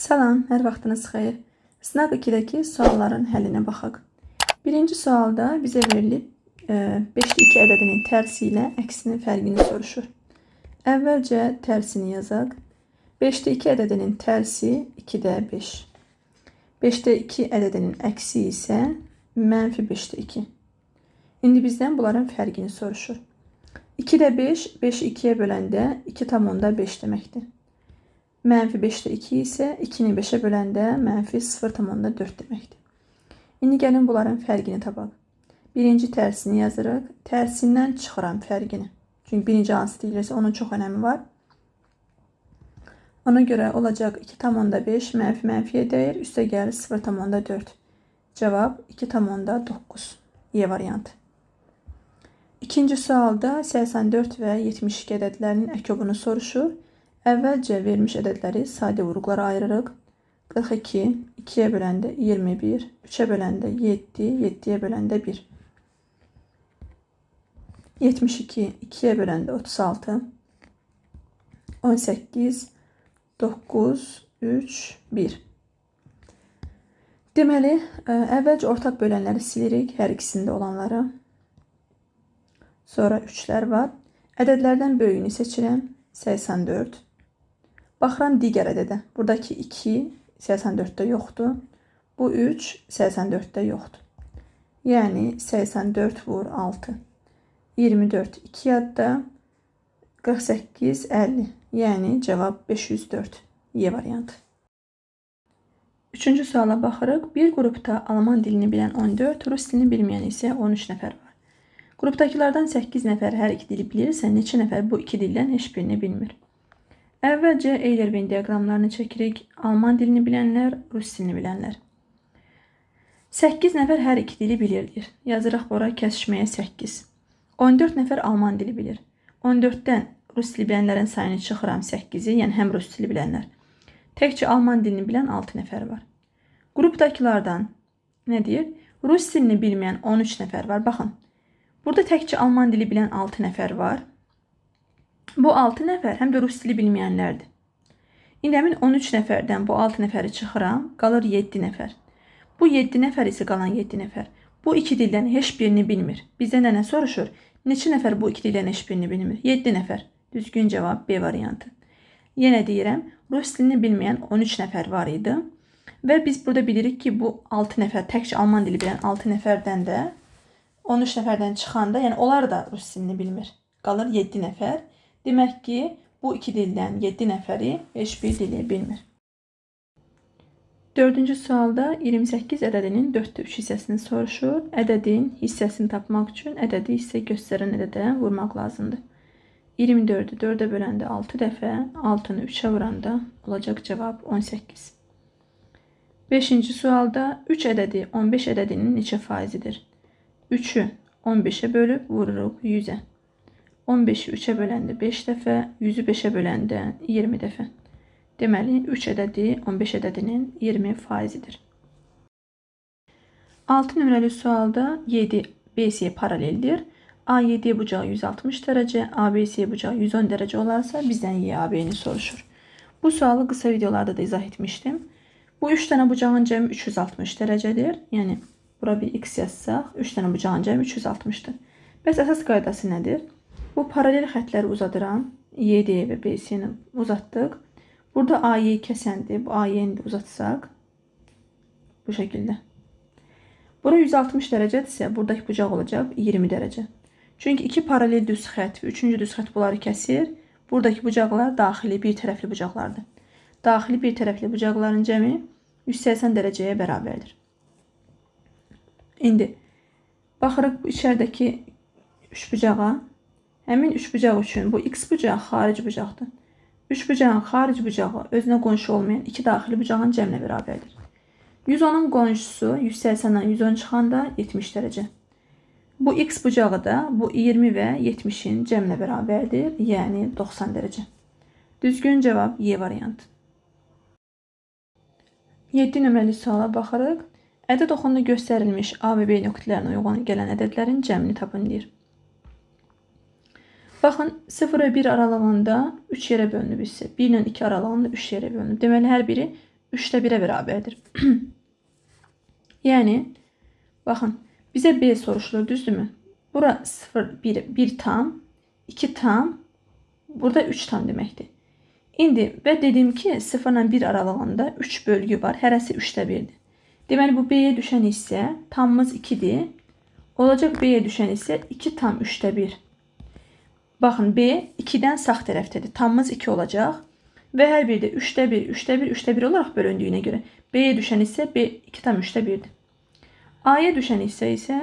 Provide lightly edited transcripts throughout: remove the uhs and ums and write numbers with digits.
Salam, hər vaxtınız xeyir. Sınaq 2-dəki sualların həllinə baxaq. Birinci sualda bizə verilib 5-də 2 ədədinin tərsi ilə əksinin fərqini soruşur. Əvvəlcə tərsini yazaq. 5-də 2 ədədinin tərsi 2-də 5. 5-də 2 ədədinin əksi isə mənfi 5-də 2. İndi bizdən bunların fərqini soruşur. 2-də 5, 5-i 2-yə böləndə 2,5 deməkdir. Mənfi 5-də 2 isə 2-ni 5-ə böləndə mənfi 0,4 deməkdir. İndi gəlin bunların fərqini tapaq. Birinci tərsini yazırıq. Tərsindən çıxıram fərqini. Çünki birinci hansı deyilirsə onun çox önəmi var. Ona görə olacaq 2,5 mənfi mənfiyə dəyir. Üstə gəlir 0,4. Cavab 2,9. Y variantı. İkinci sualda 84 və 72 ədədlərinin əkobunu soruşur. Əvvəlcə verilmiş ədədləri sadə vurğulara ayırırıq. 42, 2-yə böləndə 21, 3-ə böləndə 7, 7-yə böləndə 1. 72, 2-yə böləndə 36, 18, 9, 3, 1. Deməli, əvvəlcə ortaq bölənləri silirik, hər ikisində olanları. Sonra 3-lər var. Ədədlərdən böyüyünü seçirəm. 84. Baxıram digər ədədə. Buradakı 2 84-də yoxdur. Bu 3 84-də yoxdur. Yəni 84 vur 6. 24 2 yadda. 48 50. Yəni cavab 504. Y variantı. Üçüncü suala baxırıq. Bir qrupda alman dilini bilən 14, rus dilini bilməyən isə 13 nəfər var. Qrupdakılardan 8 nəfər hər iki dili bilirsə, neçə nəfər bu iki dildən heç birini bilmir? Əvvəlcə Euler-Venn diaqramlarını çəkirik. Alman dilini bilənlər, rus dilini bilənlər. 8 nəfər hər iki dili bilir deyir. Yazırıq bura kəsişməyə 8. 14 nəfər alman dili bilir. 14-dən rus dili bilənlərin sayını çıxıram 8-i, yəni həm rus dili bilənlər. Təkcə alman dilini bilən 6 nəfər var. Qrupdakılardan nə deyir? Rus dilini bilməyən 13 nəfər var. Baxın. Burada təkcə alman dili bilən 6 nəfər var. Bu 6 nəfər həm də rus dili bilməyənlərdir. İndi həmin 13 nəfərdən bu 6 nəfəri çıxıram, qalır 7 nəfər. Bu 7 nəfər isə qalan 7 nəfər. Bu iki dildən heç birini bilmir. Bizdən də nə soruşur? Neçə nəfər bu iki dildən heç birini bilmir? 7 nəfər. Düzgün cavab B variantı. Yenə deyirəm, rus dilini bilməyən 13 nəfər var idi. Və biz burada bilirik ki, bu 6 nəfər, təkcə alman dili bilən 6 nəfərdən də 13 nəfərdən çıxanda, yəni onlar da rus dilini bilmir. Qalır 7 nəfər. Demək ki, bu iki dildən 7 nəfəri heç bir dili bilmir. Dördüncü sualda 28 ədədinin 4-də 3 hissəsini soruşur. Ədədin hissəsini tapmaq üçün ədədi hissə göstərən ədədə vurmaq lazımdır. 24-ü 4-ə böləndə 6 dəfə, 6-nı 3-ə vuranda olacaq cavab 18. Beşinci sualda 3 ədədi 15 ədədinin neçə faizidir? 3-ü 15-ə bölüb vururuq 100-ə. 15-i 3-ə böləndə 5 dəfə, 100-ü 5-ə böləndə 20 dəfə. Deməli, 3 ədədi 15 ədədinin 20 faizidir. 6 nömrəli sualda 7 BC paraleldir. AYD bucağı 160 dərəcə, ABC bucağı 110 dərəcə olarsa bizdən YAB-ni soruşur. Bu sualı qısa videolarda da izah etmişdim. Bu 3 dənə bucağın cəmi 360 dərəcədir. Yəni bura bir x yazsaq, 3 dənə bucağın cəmi 360-dır. Bəs əsas qaydası nədir? Bu paralel xətləri uzadıram. YD və BC-ni uzatdıq. Burada AY kəsəndir. Bu AY-ni də uzatsaq bu şəkildə. Bura 160 dərəcədirsə, buradakı bucaq olacaq 20 dərəcə. Çünki iki paralel düz xətt və üçüncü düz xətt bunları kəsir. Buradakı bucaqlar daxili bir tərəfli bucaqlardır. Daxili bir tərəfli bucaqların cəmi 180 dərəcəyə bərabərdir. İndi baxırıq bu içəridəki üç bucağa. Həmin üç bucaq üçün bu x bucağı xarici bucaqdır. Üç bucağın xarici bucağı özünə qonşu olmayan iki daxili bucağın cəminə bərabərdir. 110-un qonşusu 180-dən 110 çıxanda 70 dərəcə. Bu x bucağı da bu 20 və 70-in cəminə bərabərdir, yəni 90 dərəcə. Düzgün cavab Y variantı. 7 nömrəli suala baxırıq. Ədəd oxunda göstərilmiş A və B nöqtələrinə uyğun gələn ədədlərin cəmini tapın deyir. Baxın, 0 və 1 aralığında 3 yerə bölünüb hissə. 1 ilə 2 aralığında 3 yerə bölünüb. Deməli, hər biri 3-də 1-ə bərabərdir. Yəni, baxın, bizə B soruşulur, düzdürmü? Bura 0, 1, 1 tam, 2 tam, burada 3 tam deməkdir. İndi və dedim ki, 0 ilə 1 aralığında 3 bölgü var. Hərəsi 3-də 1-dir. Deməli, bu B-yə düşən hissə tamımız 2-dir. Olacaq B-yə düşən hissə 2 tam 3-də 1. Baxın, B 2-dən sağ tərəfdədir. Tamımız 2 olacaq. Və hər biri də 3-də 1, 3-də 1, 3-də 1 olaraq bölündüyünə görə B-yə düşən hissə B 2 tam 3-də 1-dir. A-ya düşən hissə isə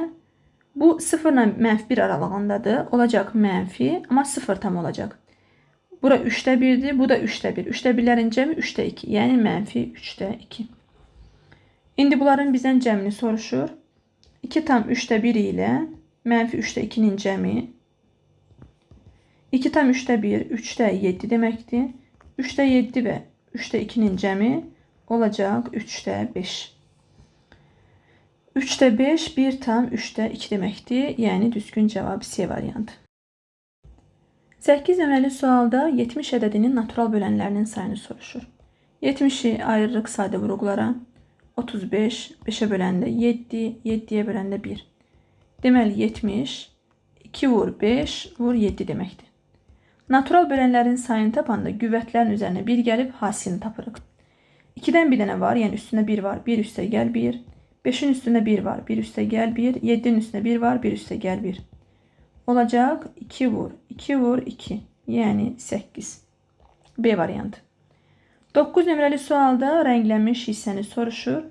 bu 0 ilə mənfi 1 aralığındadır. Olacaq mənfi, amma 0 tam olacaq. Bura 3-də 1-dir, bu da 3-də 1. 3-də 1-lərin cəmi 3-də 2, yəni mənfi 3-də 2. İndi bunların bizdən cəmini soruşur. 2 tam 3-də 1 ilə mənfi 3-də 2-nin cəmi 2 tam 3-də 1, 3-də 7 deməkdir. 3-də 7 və 3-də 2-nin cəmi olacaq 3-də 5. 3-də 5, 1 tam 3-də 2 deməkdir. Yəni düzgün cavab C variantı. 8 nömrəli sualda 70 ədədinin natural bölənlərinin sayını soruşur. 70-i ayırırıq sadə vuruqlara. 35, 5-ə böləndə 7, 7-yə böləndə 1. Deməli 70, 2 vur 5 vur 7 deməkdir. Natural bölənlərin sayını tapanda qüvvətlərin üzərinə 1 gəlib hasilini tapırıq. 2-dən bir dənə var, yəni üstündə 1 var, 1 üstə gəl 1. 5-in üstündə 1 var, 1 üstə gəl 1. 7-nin üstündə 1 var, 1 üstə gəl 1. Olacaq 2 vur, 2 vur 2, yəni 8. B variantı. 9 nömrəli sualda rənglənmiş hissəni soruşur.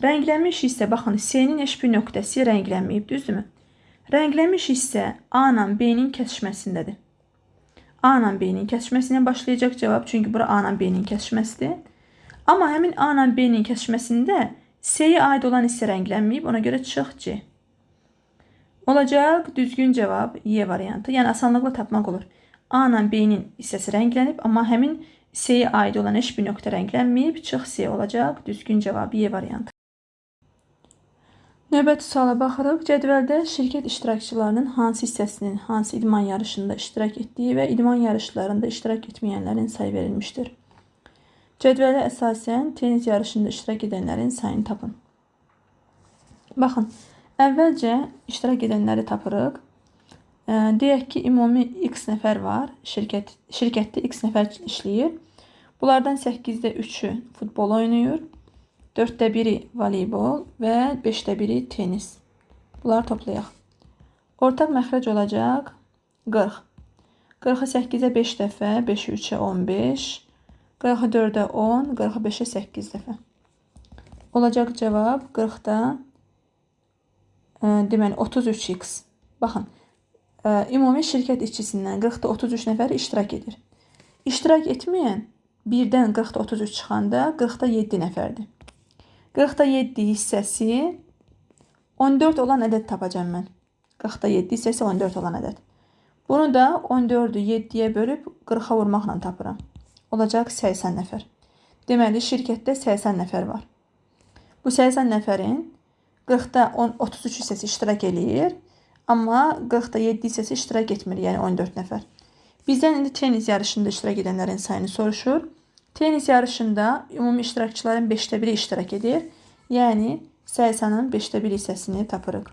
Rənglənmiş hissə, baxın, C-nin heç bir nöqtəsi rənglənməyib, düzdürmü? Rənglənmiş hissə A ilə B-nin kəsişməsindədir. A ilə B-nin kəsişməsindən başlayacaq cavab, çünki bura A ilə B-nin kəsişməsidir. Amma həmin A ilə B-nin kəsişməsində C-yə aid olan hissə rənglənməyib, ona görə çıx C. Olacaq düzgün cavab Y variantı. Yəni asanlıqla tapmaq olur. A ilə B-nin hissəsi rənglənib, amma həmin C-yə aid olan heç bir nöqtə rənglənməyib, çıx C olacaq. Düzgün cavab Y variantı. Növbəti suala baxırıq. Cədvəldə şirkət iştirakçılarının hansı hissəsinin hansı idman yarışında iştirak etdiyi və idman yarışlarında iştirak etməyənlərin sayı verilmişdir. Cədvələ əsasən tenis yarışında iştirak edənlərin sayını tapın. Baxın, əvvəlcə iştirak edənləri tapırıq. Deyək ki, ümumi x nəfər var. Şirkətdə x nəfər işləyir. Bunlardan 8-də 3-ü futbol oynayır. 4-də 1-i voleybol və 5-də 1-i tenis. Bunları toplayaq. Ortaq məxrəc olacaq 40. 40-ı 8-ə 5 dəfə, 5-i 3-ə 15, 40-ı 4-ə 10, 40-ı 5-ə 8 dəfə. Olacaq cavab 40-da deməli 33x. Baxın, ümumi şirkət işçisindən 40-da 33 nəfər iştirak edir. İştirak etməyən 1-dən 40-da 33 çıxanda 40-da 7 nəfərdir. 40-da 7 hissəsi 14 olan ədəd tapacağım mən. 40-da 7 hissəsi 14 olan ədəd. Bunu da 14-ü 7-yə bölüb 40-a vurmaqla tapıram. Olacaq 80 nəfər. Deməli, şirkətdə 80 nəfər var. Bu 80 nəfərin 40-da 33 hissəsi iştirak eləyir, amma 40-da 7 hissəsi iştirak etmir, yəni 14 nəfər. Bizdən indi tenis yarışında iştirak edənlərin sayını soruşur. Tenis yarışında ümumi iştirakçıların 5-də 1-i iştirak edir. Yəni 80-ın 5-də 1 hissəsini tapırıq.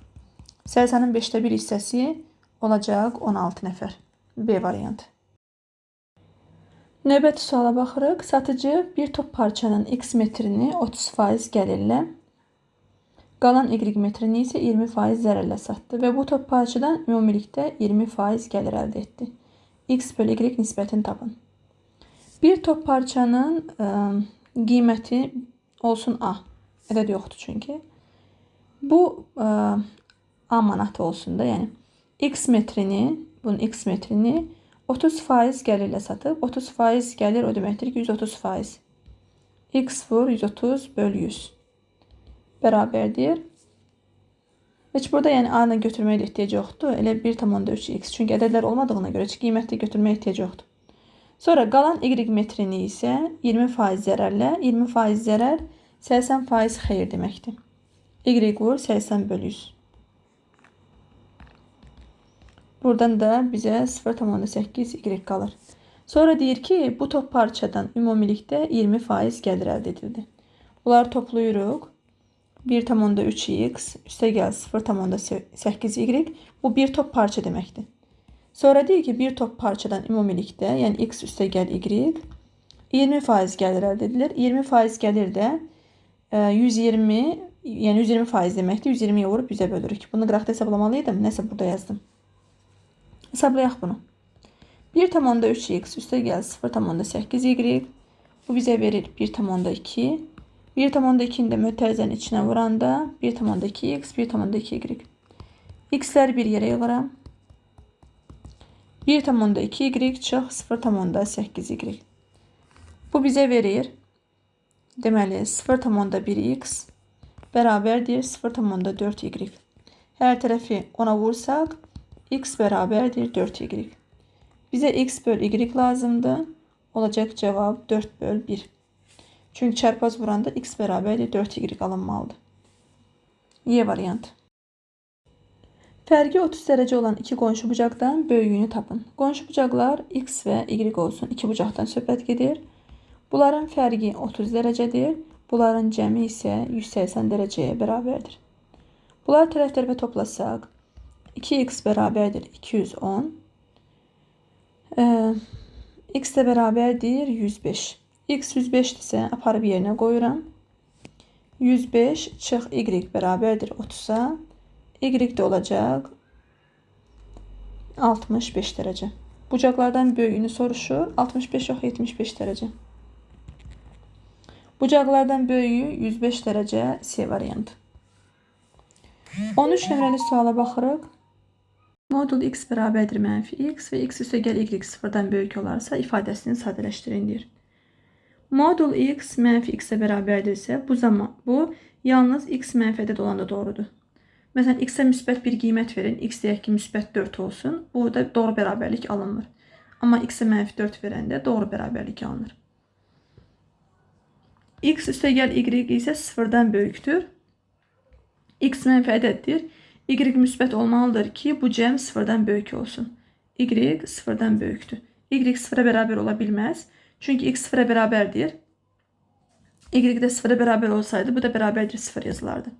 80-ın 5-də 1 hissəsi olacaq 16 nəfər. B variantı. Növbəti suala baxırıq. Satıcı bir top parçanın x metrini 30% gəlirlə, qalan y metrini isə 20% zərərlə satdı və bu top parçadan ümumilikdə 20% gəlir əldə etdi. X bölü Y nisbətini tapın. Bir top parçanın qiyməti olsun A. Ədəd yoxdur çünki. Bu A manatı olsun da, yəni X metrini, bunun X metrini 30% gəlirlə satıb. 30% gəlir o deməkdir ki, 130%. X vur 130 böl 100 bərabərdir. Heç burada yəni A-la götürməyə də ehtiyac yoxdur. Elə 1,3 x. Çünki ədədlər olmadığına görə heç qiymətdə götürməyə ehtiyac yoxdur. Sonra qalan Y metrini isə 20% zərərlə, 20% zərər 80% xeyir deməkdir. Y vur 80 bölü 100. Buradan da bizə 0,8 Y qalır. Sonra deyir ki, bu top parçadan ümumilikdə 20% gəlir əldə edildi. Bunları toplayırıq. 1,3x üstə gəl 0,8y. Bu bir top parça deməkdir. Sonra deyir ki, bir top parçadan ümumilikdə, yəni x üstə gəl y 20% gəlir əldə edilir. 20% gəlir də 120, yəni 120% deməkdir. 120-yə vurub 100-ə bölürük. Bunu qıraqda hesablamalıydım. Nəsə burada yazdım. Hesablayaq bunu. 1,3x üstə gəl 0,8y. Bu bizə verir 1,2. 1,2-ni də mötərizənin içinə vuranda 1,2x, 1,2y. X-ləri bir yerə yığıram. 1,2y çıx 0,8y. Bu bizə verir. Deməli 0,1x bərabərdir 0,4y. Hər tərəfi ona vursaq x bərabərdir 4y. Bizə x böl y lazımdır. Olacaq cavab 4 böl 1. Çünki çarpaz vuranda x bərabərdir 4y alınmalıdır. Y variantı. Fərqi 30 dərəcə olan iki qonşu bucaqdan böyüyünü tapın. Qonşu bucaqlar x və y olsun. İki bucaqdan söhbət gedir. Bunların fərqi 30 dərəcədir. Bunların cəmi isə 180 dərəcəyə bərabərdir. Bunları tərəf tərəfə toplasaq 2x bərabərdir 210. X də bərabərdir 105. X 105-dirsə aparıb yerinə qoyuram. 105 çıx y bərabərdir 30-a. Y də olacaq 65 dərəcə. Bucaqlardan böyüyünü soruşur. 65 yox, 75 dərəcə. Bucaqlardan böyüyü 105 dərəcə, C variantı. 13 nömrəli suala baxırıq. Modul x bərabərdir mənfi x və x üstə gəl y sıfırdan böyük olarsa ifadəsini sadələşdirin deyir. Modul x mənfi x-ə bərabərdirsə bu zaman bu yalnız x mənfi ədəd olanda doğrudur. Məsələn, x-ə müsbət bir qiymət verin. X deyək ki, müsbət 4 olsun. Bu da doğru bərabərlik alınmır. Amma x-ə mənfi 4 verəndə doğru bərabərlik alınır. X üstə gəl y isə sıfırdan böyükdür. X mənfi ədəddir. Y müsbət olmalıdır ki, bu cəm sıfırdan böyük olsun. Y sıfırdan böyükdür. Y sıfıra bərabər ola bilməz. Çünki x sıfıra bərabərdir. Y də sıfıra bərabər olsaydı, bu da bərabərdir sıfır yazılardı.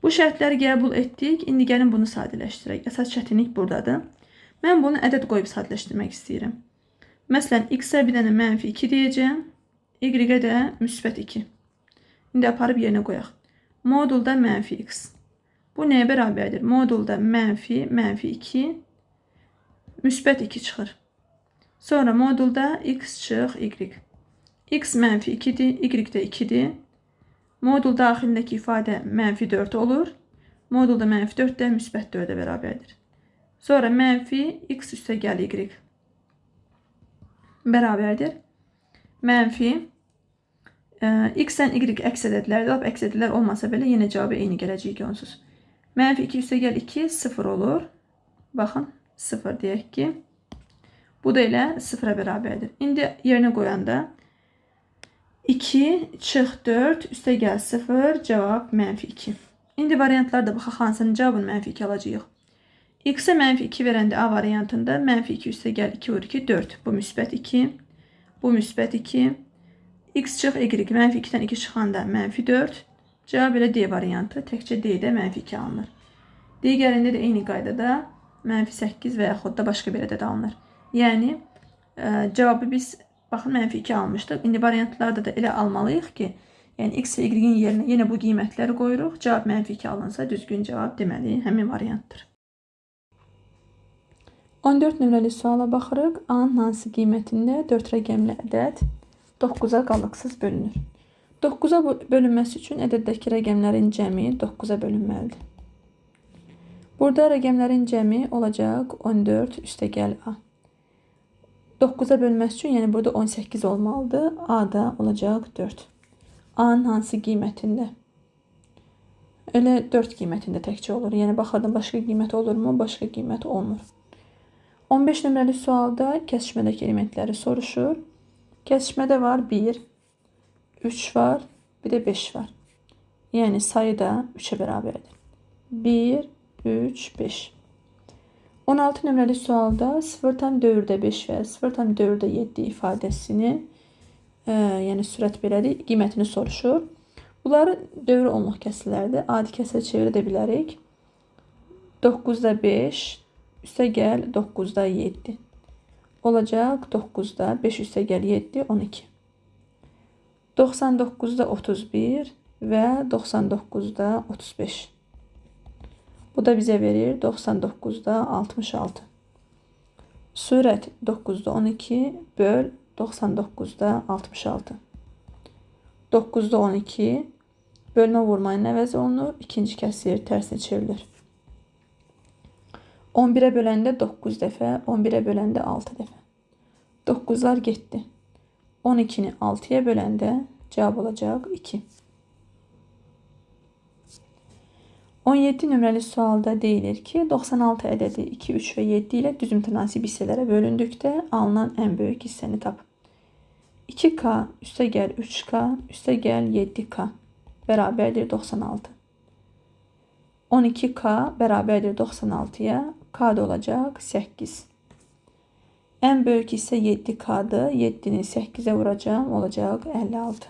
Bu şərtləri qəbul etdik. İndi gəlin bunu sadələşdirək. Əsas çətinlik buradadır. Mən bunu ədəd qoyub sadələşdirmək istəyirəm. Məsələn, x-ə bir dənə mənfi 2 deyəcəm. Y-ə də müsbət 2. İndi aparıb yerinə qoyaq. Modulda mənfi x. Bu nəyə bərabərdir? Modulda mənfi, mənfi 2, müsbət 2 çıxır. Sonra modulda x çıx y. X mənfi 2-dir, y də 2-dir. Modul daxilindəki ifadə mənfi 4 olur. Modulda mənfi 4 də müsbət 4-ə bərabərdir. Sonra mənfi x üstə gəl y bərabərdir. Mənfi x-dən y əks ədədlərdir. Lap əks ədədlər olmasa belə yenə cavabı eyni gələcək ki onsuz. Mənfi 2 üstə gəl 2 0 olur. Baxın 0 deyək ki. Bu da elə 0-a bərabərdir. İndi yerinə qoyanda 2 çıx 4 üstə gəl 0 cavab mənfi 2. İndi variantlarda baxaq hansının cavabını mənfi 2 alacağıq. X-ə mənfi 2 verəndə A variantında mənfi 2 üstə gəl 2 vur 2 4. Bu müsbət 2. Bu müsbət 2. X çıx Y mənfi 2-dən 2 çıxanda mənfi 4. Cavab elə D variantı. Təkcə D-də mənfi 2 alınır. Digərində də eyni qaydada mənfi 8 və yaxud da başqa bir ədəd alınır. Yəni cavabı biz baxın mənfi 2 almışdıq. İndi variantlarda da elə almalıyıq ki, yəni x və y-in yerinə yenə bu qiymətləri qoyuruq. Cavab mənfi 2 alınsa düzgün cavab deməli həmin variantdır. 14 nömrəli suala baxırıq. A-nın hansı qiymətində 4 rəqəmli ədəd 9-a qalıqsız bölünür? 9-a bölünməsi üçün ədəddəki rəqəmlərin cəmi 9-a bölünməlidir. Burada rəqəmlərin cəmi olacaq 14 üstəgəl A. 9-a bölünməsi üçün, yəni burada 18 olmalıdır. A da olacaq 4. A-nın hansı qiymətində? Elə 4 qiymətində təkcə olur. Yəni baxırdım başqa qiymət olurmu? Başqa qiymət olmur. 15 nömrəli sualda kəsişmədəki elementləri soruşur. Kəsişmədə var 1, 3 var, bir də 5 var. Yəni sayı da 3-ə bərabərdir. 1, 3, 5. 16 nömrəli sualda 0,4-5 və 0,4-7 ifadəsini, yəni sürət belədir, qiymətini soruşur. Bunları dövrü onluq kəsirlərdir. Adi kəsirə çevirə də bilərik. 9-da 5, üstə gəl 9-da 7. Olacaq 9-da 5 üstə gəl 7, 12. 99-da 31 və 99-da 35. Bu da bizə verir 99-da 66. Sürət 9-da 12 böl 99-da 66. 9-da 12 bölmə vurmayla əvəz olunur. İkinci kəsir tərsinə çevrilir. 11-ə böləndə 9 dəfə, 11-ə böləndə 6 dəfə. 9-lar getdi. 12-ni 6-ya böləndə cavab olacaq 2. 17 nömrəli sualda deyilir ki, 96 ədədi 2, 3 və 7 ilə düz mütənasib hissələrə bölündükdə alınan ən böyük hissəni tap. 2K üstə gəl 3K üstə gəl 7K bərabərdir 96. 12K bərabərdir 96-ya, K da olacaq 8. Ən böyük hissə 7K-dır. 7-ni 8-ə vuracağam, olacaq 56.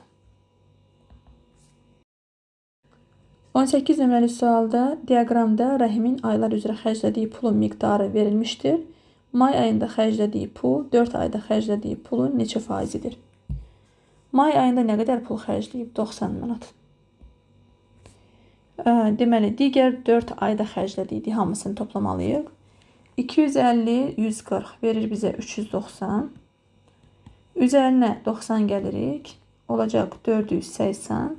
18 nömrəli sualda diaqramda Rəhimin aylar üzrə xərclədiyi pulun miqdarı verilmişdir. May ayında xərclədiyi pul 4 ayda xərclədiyi pulun neçə faizidir? May ayında nə qədər pul xərcləyib? 90 manat. Deməli, digər 4 ayda xərclədiyi hamısını toplamalıyıq. 250, 140 verir bizə 390. Üzərinə 90 gəlirik. Olacaq 480.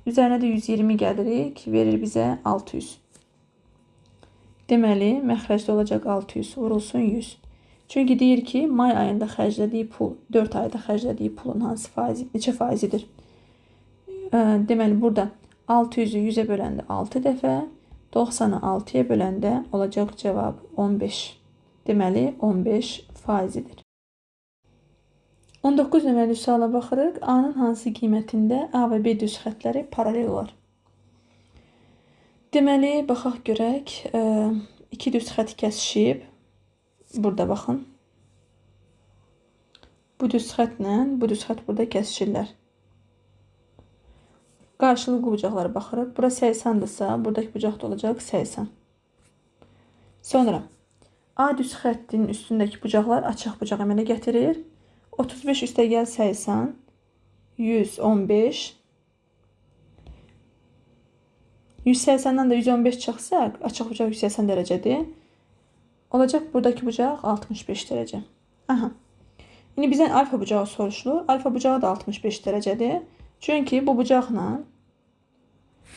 Üzərinə də 120 gəlirik. Verir bizə 600. Deməli, məxrəcdə olacaq 600 vurulsun 100. Çünki deyir ki, may ayında xərclədiyi pul, 4 ayda xərclədiyi pulun hansı faizi, neçə faizidir? Deməli, burada 600-ü 100-ə böləndə 6 dəfə, 90-ı 6-ya böləndə olacaq cavab 15. Deməli, 15 faizidir. 19 nömrəli suala baxırıq. A-nın hansı qiymətində A və B düz xətləri paralel olar? Deməli, baxaq görək. İki düz xətt kəsişib. Burada baxın. Bu düz xəttlə bu düz xətt burada kəsişirlər. Qarşılıqlı bucaqlara baxırıq. Bura 80-dırsa, buradakı bucaq da olacaq 80. Sonra A düz xəttinin üstündəki bucaqlar açıq bucaq əmələ gətirir. 35 üstə gəl 80, 115. 180-dən də 115 çıxsa, açıq bucaq 180 dərəcədir. Olacaq buradakı bucaq 65 dərəcə. Aha. İndi bizdən alfa bucağı soruşulur. Alfa bucağı da 65 dərəcədir. Çünki bu bucaqla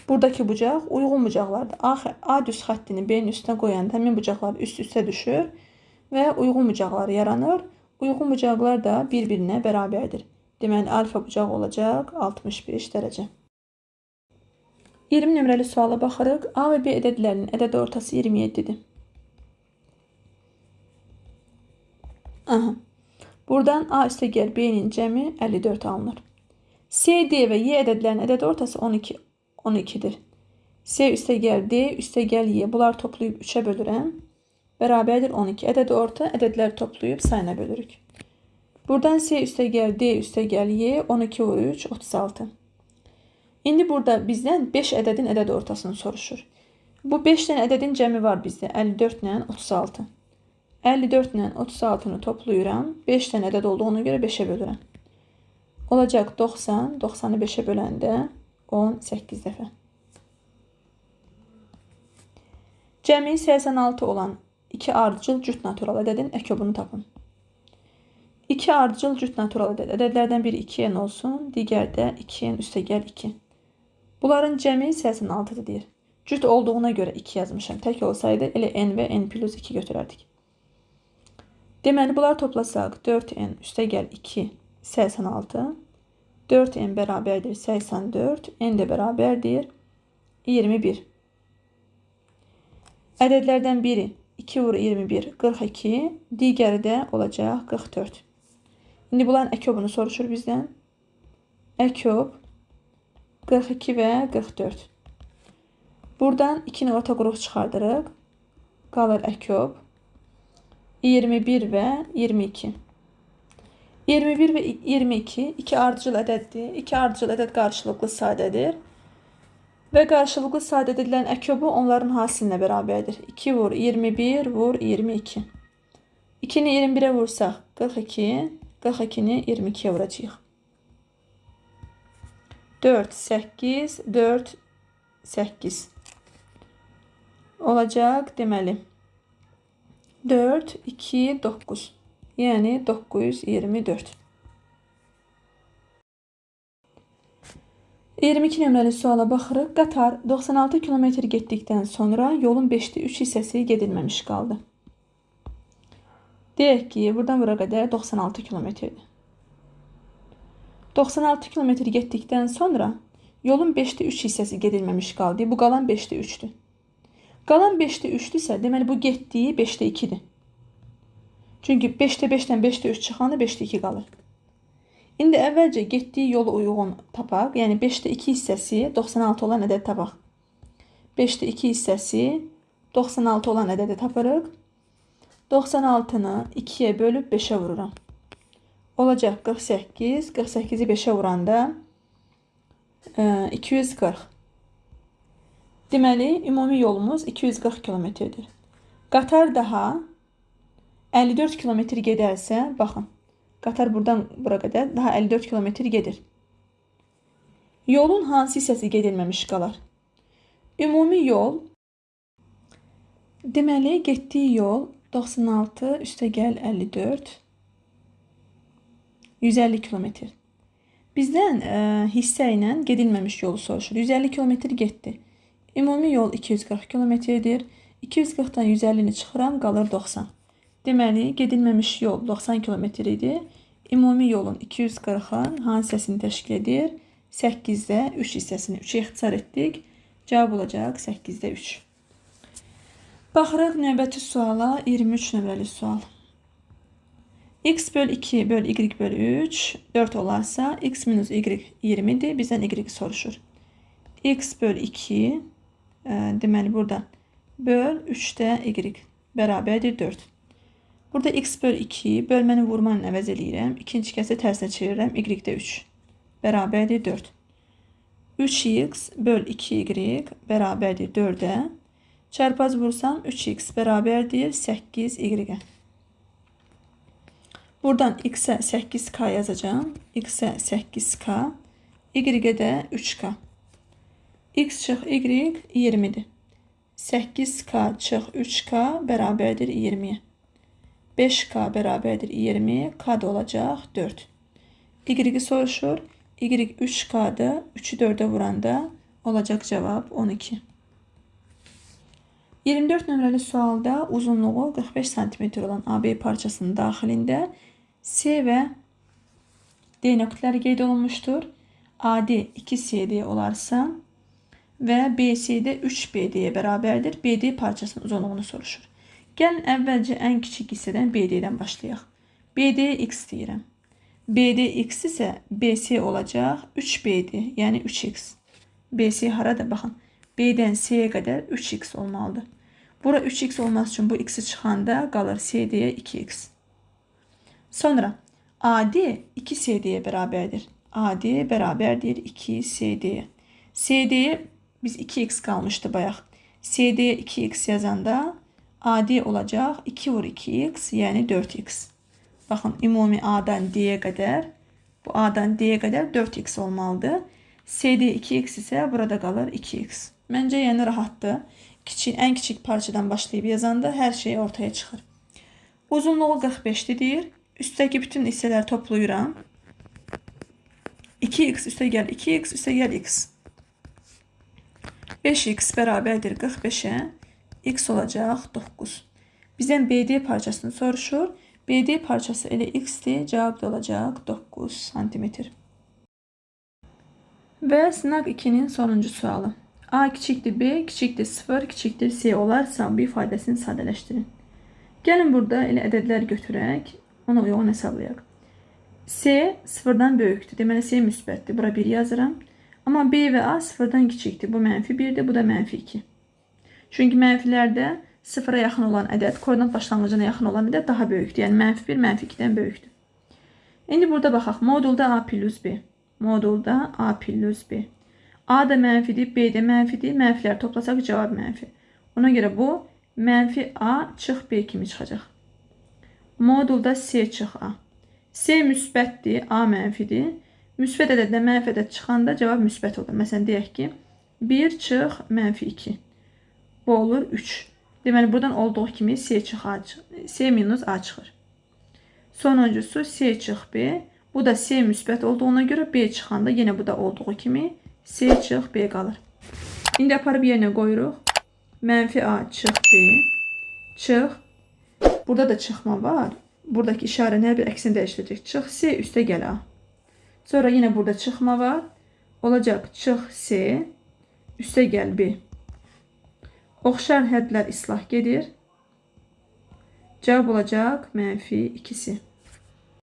buradakı bucaq uyğun bucaqlardır. A düz xəttini B-nin üstünə qoyanda həmin bucaqlar üst-üstə düşür və uyğun bucaqlar yaranır. Uyğun bucaqlar da bir-birinə bərabərdir. Deməli, alfa bucağı olacaq 65 dərəcə. 20 nömrəli suala baxırıq. A və B ədədlərinin ədəd ortası 27-dir. Aha. Buradan A üstə gəl B-nin cəmi 54 alınır. C, D və Y ədədlərinin ədəd ortası 12-dir. C üstə gəl D, üstə gəl Y. Bunları toplayıb 3-ə bölürəm. Bərabərdir 12. Ədəd orta, ədədləri toplayıb sayına bölürük. Buradan C üstə gəl D, üstə gəl Y, 12 vur 3, 36. İndi burada bizdən 5 ədədin ədəd ortasını soruşur. Bu 5 dənə ədədin cəmi var bizdə. 54 ilə 36. 54 ilə 36-nı toplayıram. 5 dənə ədəd olduğuna görə 5-ə bölürəm. Olacaq 90. 90-ı 5-ə böləndə 18 dəfə. Cəmi 86 olan 2 ardıcıl cüt natural ədədin əkobunu tapın. 2 ardıcıl cüt natural ədəd. Ədədlərdən biri 2n olsun, digəri də 2n üstə gəl 2. Bunların cəmi 86-dır deyir. Cüt olduğuna görə 2 yazmışam. Tək olsaydı elə n və n plus 2 götürərdik. Deməli, bunları toplasaq 4n üstə gəl 2 86. 4n bərabərdir 84. N də bərabərdir 21. Ədədlərdən biri 2 vur 21, 42. Digəri də olacaq 44. İndi bunların əkobunu soruşur bizdən. Əkob 42 və 44. Buradan 2-ni orta qrup çıxardırıq. Qalır əkob 21 və 22. 21 və 22 iki ardıcıl ədəddir. İki ardıcıl ədəd qarşılıqlı sadədir. Və qarşılıqlı sadə ədədlərin əkobu onların hasilinə bərabərdir. 2 vur 21 vur 22. 2-ni 21-ə vursaq 42, 42-ni 22-yə vuracağıq. 4, 8, 4, 8 olacaq deməli. 4, 2, 9. Yəni 924. 22 nömrəli suala baxırıq. Qatar 96 km getdikdən sonra yolun 5-də 3 hissəsi gedilməmiş qaldı. Deyək ki, buradan bura qədər 96 kilometrdir. 96 km getdikdən sonra yolun 5-də 3 hissəsi gedilməmiş qaldı. Bu qalan 5-də 3-dür. Qalan 5-də 3-dürsə, deməli bu getdiyi 5-də 2-dir. Çünki 5-də 5-dən 5-də 3 çıxanda 5-də 2 qalır. İndi əvvəlcə getdiyi yolu uyğun tapaq. Yəni 5-də 2 hissəsi 96 olan ədəd tapaq. 5-də 2 hissəsi 96 olan ədədi tapırıq. 96-nı 2-yə bölüb 5-ə vururam. Olacaq 48. 48-i 5-ə vuranda 240. Deməli, ümumi yolumuz 240 kilometrdir. Qatar daha 54 kilometr gedərsə, baxın, qatar buradan bura qədər daha 54 kilometr gedir. Yolun hansı hissəsi gedilməmiş qalar? Ümumi yol, deməli, getdiyi yol 96 üstəgəl 54, 150 kilometr. Bizdən hissə ilə gedilməmiş yolu soruşur. 150 kilometr getdi. Ümumi yol 240 kilometrdir. 240-dan 150-ni çıxıram, qalır 90. Deməli, gedilməmiş yol 90 kilometr idi. Ümumi yolun 240-ın hansı hissəsini təşkil edir? 8-də 3 hissəsini 3-ə ixtisar etdik. Cavab olacaq 8-də 3. Baxırıq növbəti suala, 23 nömrəli sual. X böl 2 böl Y böl 3, 4 olarsa, X minus Y 20-dir. Bizdən Y soruşur. X böl 2, deməli burada böl 3-də Y bərabərdir 4. Burada x böl 2 bölməni vurmanla əvəz eləyirəm. İkinci kəsri tərsinə çevirirəm. Y-də 3 bərabərdir 4. 3x böl 2y bərabərdir 4-ə. Çarpaz vursam 3x bərabərdir 8y-ə. Buradan x-ə 8k yazacağım. X-ə 8k, y-ə də 3k. X çıx y 20-dir. 8k çıx 3k bərabərdir 20-yə. 5K bərabərdir 20, K da olacaq 4. Y-i soruşur. Y 3K'dır. 3-ü 4-ə vuranda olacaq cavab 12. 24 nömrəli sualda uzunluğu 45 cm olan AB parçasının daxilində C və D nöqteləri qeyd olunmuşdur. AD 2CD olarsa və BC-də 3BD-yə bərabərdir. BD parçasının uzunluğunu soruşur. Gəlin əvvəlcə ən kiçik hissədən BD-dən başlayaq. BD-yə x deyirəm. BD x isə BC olacaq 3BD, yəni 3x. BC harada? Baxın, B-dən C-yə qədər 3x olmalıdır. Bura 3x olması üçün bu x-i çıxanda qalır CD-yə 2x. Sonra AD 2CD-yə bərabərdir. AD bərabərdir 2CD-yə. CD-yə biz 2x qalmışdı bayaq. CD-yə 2x yazanda AD olacaq 2 vur 2x, yəni 4x. Baxın, ümumi A-dan D-yə qədər, bu A-dan D-yə qədər 4x olmalıdır. CD 2x isə burada qalır 2x. Məncə, yəni rahatdır. Ən kiçik parçadan başlayıb yazanda hər şey ortaya çıxır. Uzunluğu 45-dir deyir. Üstdəki bütün hissələri toplayıram. 2x üstə gəl 2x üstə gəl x. 5x bərabərdir 45-ə. X olacaq 9. Bizdən BD parçasını soruşur. BD parçası elə x-dir. Cavab da olacaq 9 santimetr. Və sınaq 2-nin sonuncu sualı. A kiçikdir B, kiçikdir 0, kiçikdir C olarsa bu ifadəsini sadələşdirin. Gəlin burada elə ədədlər götürək. Ona uyğun hesablayaq. C 0-dan böyükdür. Deməli C müsbətdir. Bura 1 yazıram. Amma B və A 0-dan kiçikdir. Bu mənfi 1-dir, bu da mənfi 2. Çünki mənfilərdə 0-a yaxın olan ədəd, koordinat başlanğıcına yaxın olan ədəd daha böyükdür. Yəni mənfi 1, mənfi 2-dən böyükdür. İndi burada baxaq. Modulda A plus B. Modulda A plus B. A da mənfidir, B də mənfidir. Mənfilər toplasaq cavab mənfi. Ona görə bu mənfi A çıx B kimi çıxacaq. Modulda C çıx A. C müsbətdir, A mənfidir. Müsbət ədədlə mənfi ədəd çıxanda cavab müsbət olur. Məsələn, deyək ki, 1 çıx mənfi 2. Bu olur 3. Deməli, buradan olduğu kimi C çıx A, C minus A çıxır. Sonuncusu C çıx B. Bu da C müsbət olduğuna görə B çıxanda yenə bu da olduğu kimi C çıx B qalır. İndi aparıb yerinə qoyuruq. Mənfi A çıx B. Çıx. Burada da çıxma var. Buradakı işarənin hər bir əksinə dəyişiləcək. Çıx C üstə gəl A. Sonra yenə burada çıxma var. Olacaq çıx C üstə gəl B. Oxşar hədlər islah gedir. Cavab olacaq mənfi 2-si.